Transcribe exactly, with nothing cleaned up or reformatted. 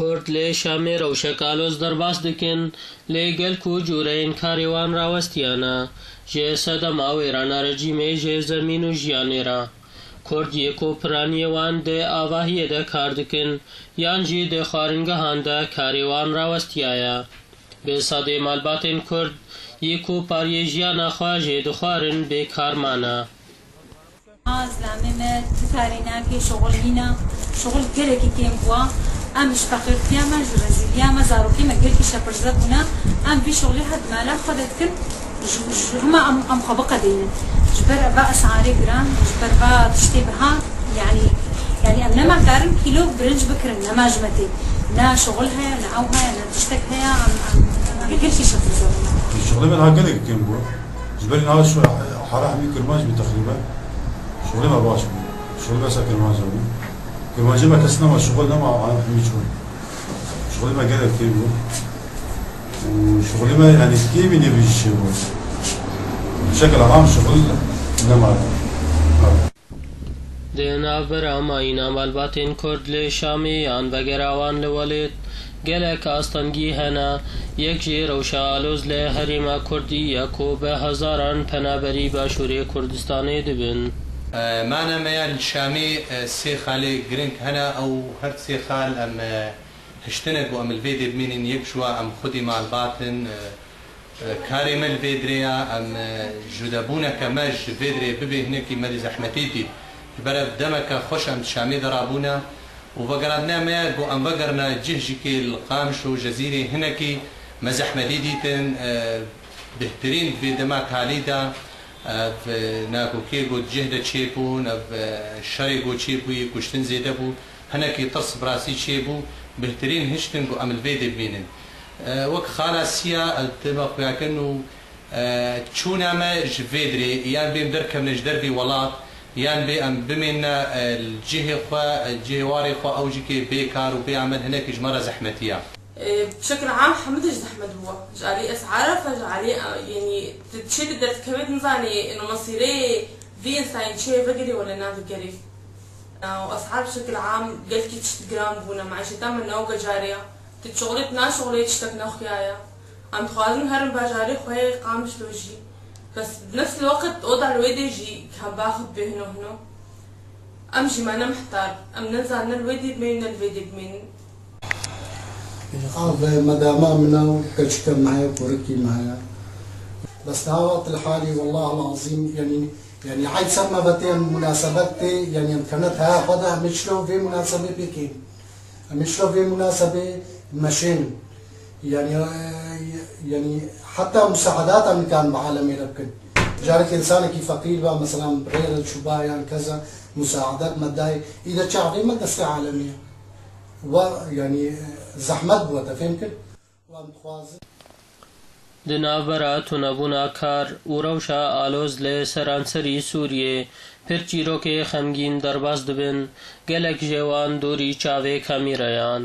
Kurd lê Şamê rewşek aloz derbas dikin, lê gelk û cûreyên karê wan rawestiyane. Ji sedema wêrana rejîmê ji zemîn û jiyanê re. Kurd yê ku piraniyê wan di avahiyê de kar dikin, yan jî di xwaringehan de karê wan rawestiyaye. Bi sedê malbatên Kurd yê ku pariyê jiyana xwe jê dixwarin bê kar mane. Zilamê me ti karî nake, şixul nîne, şixul gelekî kêm bûa. Em ji feqîrtiya me, ji rezîliya me, zarokê me gelkî şepirze bûne. Em vî şixulê her di mala xwe de dikin, ji, ji hema em, em xwe biqedînin. Ji ber va esarê giran, ji ber va tiştê biha, yanî, yanî em nema karin kîlo birinc bikirin, nema ji me tê. Ne şixul heye, ne ew heye, ne tiştek heye, em, em, em gelkî şepirze bûne. Şixulê me niha gelek kêm bû. Ji ber niha şu hara hemî kirmanc bû teqrîben. Şixulê me baş bû. Şixulê me ser kirmanc bû. Kirmancê me kes nema, şixul nema, alem hemî çûn. Şixulê me gelek kêm bû. Û şixulê me, yanî, kêmî nêvî jî çêbû. Şekil am şixul nema. Di navbera mayîna malbatên Kurd li Şamê yan vegera wan li Welêt gelek astengî hene. Yek jî rewşa aloz li herêma Kurdî ye ku bi hezaran penaberî Başûrê Kurdistanê dibin. E, mane me ya li Şamê, e, sê xalê giring hene. Ew her sê xal em, e, hiştine ku em li vê dê bimînin. Yek ji wa em xwedî malbat in, e, Karê me li vê dirê ya, em, e, judebûneke me ji vê dirê bibê hinekî me dê zehmetê dît. Ji ber ev demeke xweş em di Şamê de rabûne û vegerandina me ya ku em vegerine cih jî kê li Qamişlo, Cezîrê hinekî me zehmetê dîtin, e, bihtirîn di vê dema talî de, ev, e, nakokiyê ku di cih de çêbûn, ev, e, şerê ku çêbûyî, kuştin zêde bû, hinekî tirs bi rastî çêbû, bihtirîn hiştin ku em li vê dê bimînin. E, wek xala Siya, ez dema xuya kin û, e, çûna me ji vê dirê, yan bê em derkevne ji dervî welat, yan bê em bimînne, e, li cihê xwe, e, cihê warê xwe, ew jî kê bê kar û bê emel hinekî ji me re zehmetî ye. E, bi şekil am hemû tişt zehmet bû. Ji alî esara ve, ji alî, e, yanî, tu çê tu derdikevê, tu nizanî, ino mesîrê vî însanî çê vegerî wele navegerî. Û esar bi şekil am gelkî tişt giran bûne, meîşeta me ne weke carê ye. Tu şixulê, tu naşixulê, tiştek nexuyaye. Em dixwazin herin bajarê xwe yê Qamişlo jî. Bes bi nefs el-weqt oda li wê dê jî hembaxit bê hino hino. Em jî me ne mihtar. Em ne zanin ne li wê dê bimînin ne li vê dê bimînin. Av me dama min ew keçike me heye, kurikî me heye. Bes niha wextil halî, wellah el-azîm, yanî, yanî ey ser me ve tê em munasebet tê, yanî em kevne teha xwe de, em ê çilo vê munasebê pêkên. Em ê çilo vê munasebê meşênin. Yanî, e, yanî heta musaedata em nikarin bi alemê re bikin. Carek însanekî feqîr ba, mesela rê re çûba yan keza musaedet me dayê, îde çavê me destê alemê ye. Wa, yanî, zehmet bû, te fêm kir? Wan dixwazin. Di navbera tunebûna kar û rewşa aloz li seranserî Sûriyê pir çîrokê xemgîn derbas dibin, gelek ji wan dûrî çavê kamîreyan.